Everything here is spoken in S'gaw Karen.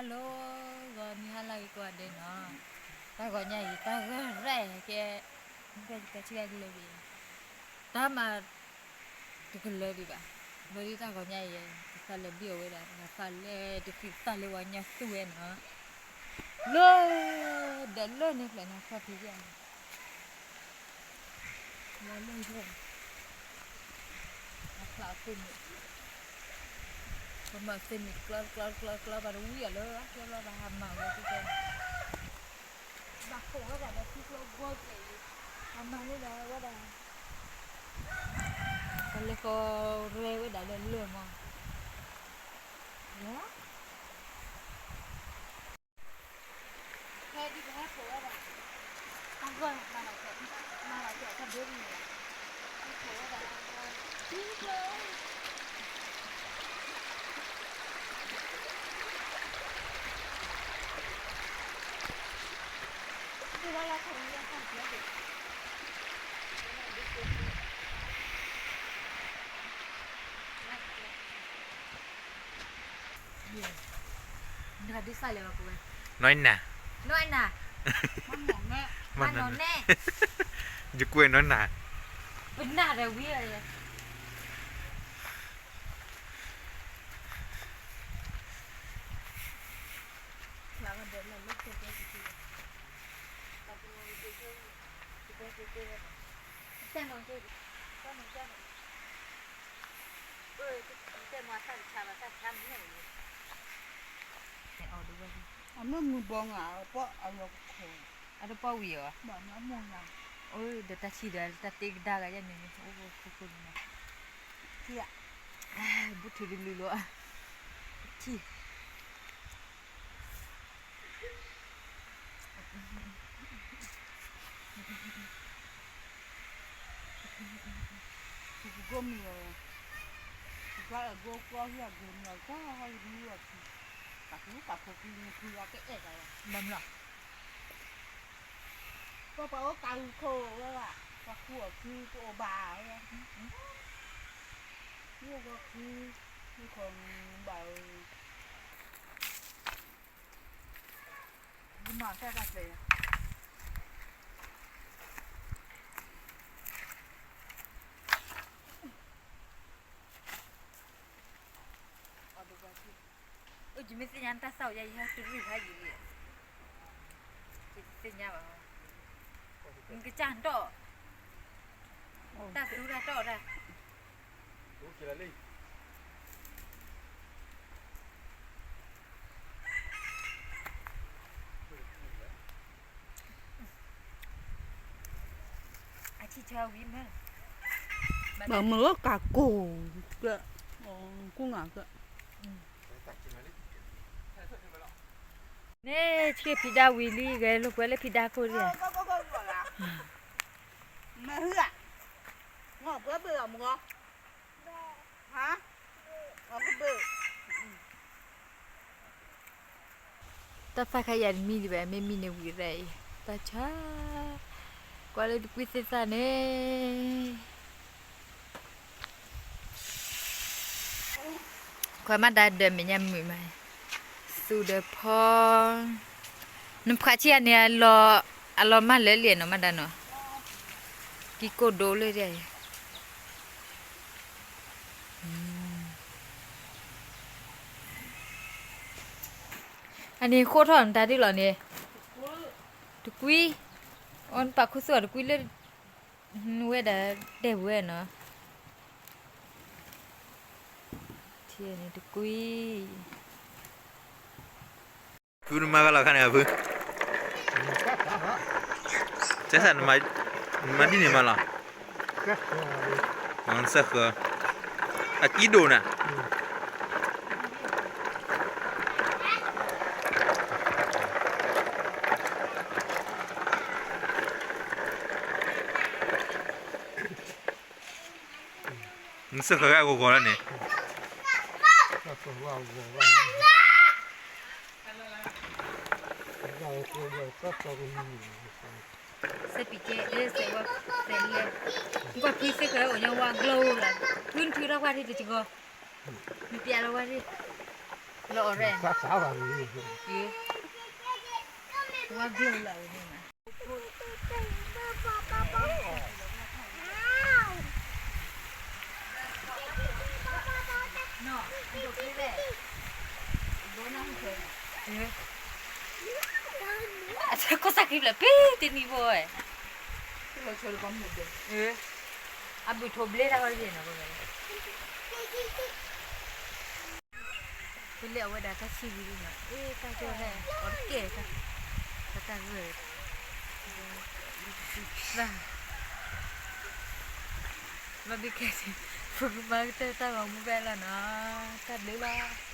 Hello, ဂီၤနံၤဟါလၢအဂ့ၤကိးဂၤဒဲးနီၤ, တၢ်ဂီၤညါအံၤ တၢ်ဂီၤရဲၣ်ကဲ, မ့ၢ်ကဲဆံဂၤကလၢာ်ဘၣ်, တၢ်မၤ တကလၢာ်ဒံးဘၣ်, ဘျီဒ်တၢ်ဂီၤညါအံၤ ကသးလဲၤဘံၣ်အီၤဝဲဒၣ် ကသးလဲၤတသံသးလၢဝဲညါသူၣ်ဝဲနီၤ, လၢ ဒီးလၢန့ၣ်ဖျဲၣ်န့ၣ် ခီၣ်ဖံးယဲၢ်န့ၣ် လၢလၢယဲၢ်န့ၣ် အဖျါအသ့ၣ်မ့ၣ်, ပမၤသ့ၣ်မ့ၣ်တကျီတကျီတကျီတကျီ ဘၣ်တဝံၣ်အီၤလၢအကဲဘျီ ဘၣ်ဟးမၤဝဲသ့ၣ်ကဲ, ဘၣ်ခိးဝဲဒၣ်ဒီးထံကျိဘီကဲအံၤ, အမၤန့ၢ်ဒီးဝဲဒၣ် ပလဲၤဃီရဲဝဲဒၣ်လၢလၢၢ်မး, နဒုးစၢ်လဲၤဘၣ်ပဝဲ, နီၢ်နၤ, နီၢ်နၤ, မနီၢ်နဲ, ယကွဲးနီၢ်နၤ, ပနၢ်ဒီးဝံၤ, အမ့ၢ်မုၢ်ဘီငါ အပီၢ်အလီၢ်ကခိၣ်, အတပီၢ်ဝံၤအီၤ, ဒီးတၢ်ထံၣ်ဒီးတၢ်တ့ကဒါဂၤယဲၢ်န့ၣ် အိၣ်ခိၣ်ခိၣ်န့ၣ်, ထံၣ်, ဘူးထူတလူလီၤ, ထံၣ် ပကဂီၢ်မုၢ်ဝဲ, ပကအဲၣ်ဂီၢ်ကွီၢ်ဟံၣ်အဂီၢ်မုၢ်အဂီၢ်ဟံၣ်မုၢ်အခံ, ပှၤကလူးပှၤဖိကလုာ်မုၢ်ဖုအကအဲၣ်တၢ်လီၤ, ဘၣ်မနုၤလီၤ, ပှၤပှၤအိၣ်ကးဂုာ်ခိၣ်ဝဲဘၣ်, ပှၤခူအီၣ်ခုကအိၣ်ဘၣ်ဝဲ, မ့ၢ်ဂီၢ်ခု, မ့ၢ်ခီဘၣ်ဝဲ ယမၤတၢ်တၢ်ပျဲယၤ, အိၣ်ယမ့ၢ်သ့ၣ်ညါတၢ်သၣ်ဝဲယၤ ယဟဲတုၤရံၣ်ဖးယံာ်လံ, ယတသ့ၣ်ညါဘၣ်, နကစၢ်တီၢ်, တၢ်သူတၢ်တီၢ်တၢ် အထံၣ်ဆၢဝံၤမ့ၢ်, ဘၣ်မုၢ်အိၣ်ကးကိၢ်, ကူငါက, န့ၣ်ဆ့ဖံးဒါဝံၤလံ ဂဲၤလိာ်ကွဲလၢဖံးဒါခိၣ်လံ, မ့ၢ်ဟါ, မ့ၢ်ဘၣ်အီၤမ့ၢ် တၢ်သၣ်ခါယၤတမံၤဒံးဘၣ် မ့မံၤန့ၣ်ဝံၤရဲအံၤ တၢ်ဆါ, ကွၢ်လၢတကွံသ့ၣ်သၣ်န့ၣ်, ခွဲးမၤဒါဒီးမဲာ်ညါမုာ်မး, သူဒီးဖီ, နဖှးဆံးယၤန့ၣ် အလီၤမၢ်လၢလံနီၤ မၤဒါနီၤ, ကံကိၢ်ဒိလၢဒ်အံၤ အန့ၣ်ဃိထီၣ်နတၢ်ဒ်လီၤန့ၣ်, တကွံ, အီနပာ်ခူသူၣ်အီၤတကွံလၢ, နဝဲဒၣ်တဲဝဲနီၤ, ထံန့ၣ်တကွံ ဖုနမၤဂၤလီၤခါန့ၣ်ဖု, ကဲစၢ်နမၤဒ်န့ၣ်မးလီၤ, စၢဃၢ, အကံဒိၣ်နၤ နစၢဃၢအဂီၤဂီၤလီၤန့ၣ်, စဲးပံကဲ, စဲးဝါ, စဲးလဲ, ကွၢ်ဖုစၢဃၢအိၣ်ညီဝါကျိလီၤ, ဖုနထုးထီၣ်ကွၢ်ထံတစှီၤ, နပျဲလီၤဝဲဒၣ် လီၤအီၤရဲၣ်, ဝါဂ့ၢ်လီၤဝဲန့ၣ်, အဆၢကီၢ်စၢ်ခံဖျၢၣ်ပ့ၤတနံၤဖိဝဲ, အဘုးထိးဘျ့တၢ်ဟီတဘ့ၣ်နီၤ, ဖဲလၢအဝဲဒၣ်တၢ်ဆံးဝံၤလံနီၤ, အ့ တၢ်ကဲထီၣ်ဟဲ အီၤတကဲ, တၢ်ဂၢၢ်, ဘၣ်ဘံခဲဆံး, ဖိကမၤကတၢၢ်တၢ်ဂီၤမူဖဲလီၤနီၤ, တၢ်ဘျုးလီၤ.